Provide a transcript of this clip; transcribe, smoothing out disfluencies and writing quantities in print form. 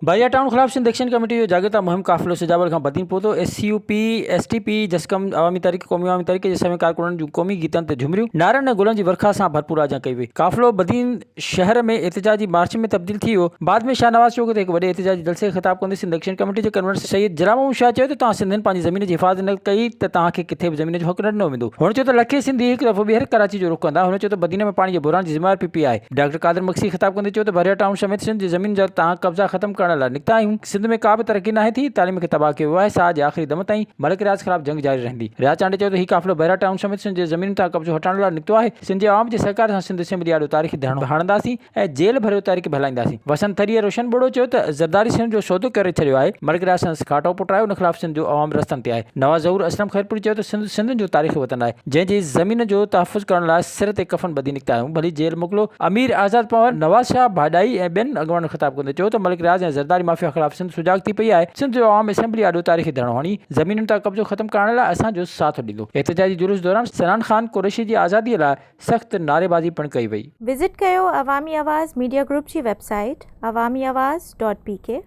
Bahria town خلاف Sindh action committee جو جاڳرتا مهم قافلو سجاول کان بدين پهتو، S U P, S T P, جسقم، عوامي تحريڪ، قومي عوامي تحريڪ جي سوين ڪارڪنن جون قومي گيتن تي جهمريون، نعرن ۽ گلن جي ورکا سان ڀرپور آجيان ڪئي وئي. قافلو بدين شهر ۾ احتجاجي مارچ ۾ تبديل ٿي ويو. بعد ۾ شاهنواز چوڪ تي هڪ وڏي احتجاجي جلسي کي خطاب ڪندي سنڌ ايڪشن ڪميٽي جي ڪنوينر سيد جلال محمد شاهه چيو ته توهان سنڌين پنهنجي زمين جي حفاظت نه ڪئي ته توهان کي ڪٿي به زمين جو حق نه ڏنو ويندو. هن چيو ته لکين سنڌي هڪ دفعو ٻيهر ڪراچي جو رخ ڪندا. هن چيو ته بدين ۾ پاڻي جي بحران جي ذميوار پي پي آهي. ڊاڪٽر قادر مگسي خطاب ڪندي چيو ته بحريا ٽائون سميت سنڌ جي زمين جا تان قبضا ختم ڪرڻ لاء نڪتا آهيون، سنڌ ۾ ڪا به ترقي ناهي ٿي، تعليم کي تباهه ڪيو ويو آهي، ساهه جي آخري دم تائين ملڪ رياض خلاف جنگ جاري رهندي. رياض چانڊيو چيو ته هي قافلو بحريا ٽائون سميت سنڌ جي زمينن تان قبضو هٽائڻ لاء نڪتو آهي، سنڌ جي عوام جي سهڪار سان سنڌ اسيمبلي آڏو تاريخي ڌرڻو هڻنداسين ۽ جيل ڀريو تحريڪ به هلائينداسين. وسند ٿريء روشن ٻوڙو چيو ته زرداري سنڌ جو سودو ڪري ڇڏيو آهي، ملڪ رياض سندس کاٽو پٽ آهي، ان خلاف سنڌ جو عوام رستن تي آهي. نواز ظهور اسلم خيرپوري چيو ته سنڌ سنڌين جو تاريخي وطن آهي، جنهن جي زمين جو تحفظ ڪرڻ لاء سر تي ڪفن ٻڌي نڪتا آهيون، ڀلي جيل موڪلو. امير آزاد پنهور، نواز شاهه ڀاڏائي ۽ ٻين اڳواڻن خطاب ڪندي چيو ته ملڪ رياض ۽ زرداري مافيا خلاف سنڌ سجاڳ ٿي پئي آهي، سنڌ جو عوام اسيمبلي آڏو تاريخي ڌرڻو هڻي زمينن تان قبضو ختم ڪرائڻ لاء اسان جو ساٿ ڏيندو. احتجاجي جلوس دوران صنعان خان قريشي جي آزادي لاء سخت نعريبازي پڻ ڪئي وئي. وزٽ ڪيو عوامي آواز ميڊيا گروپ جي website Awami Awaz dot P K.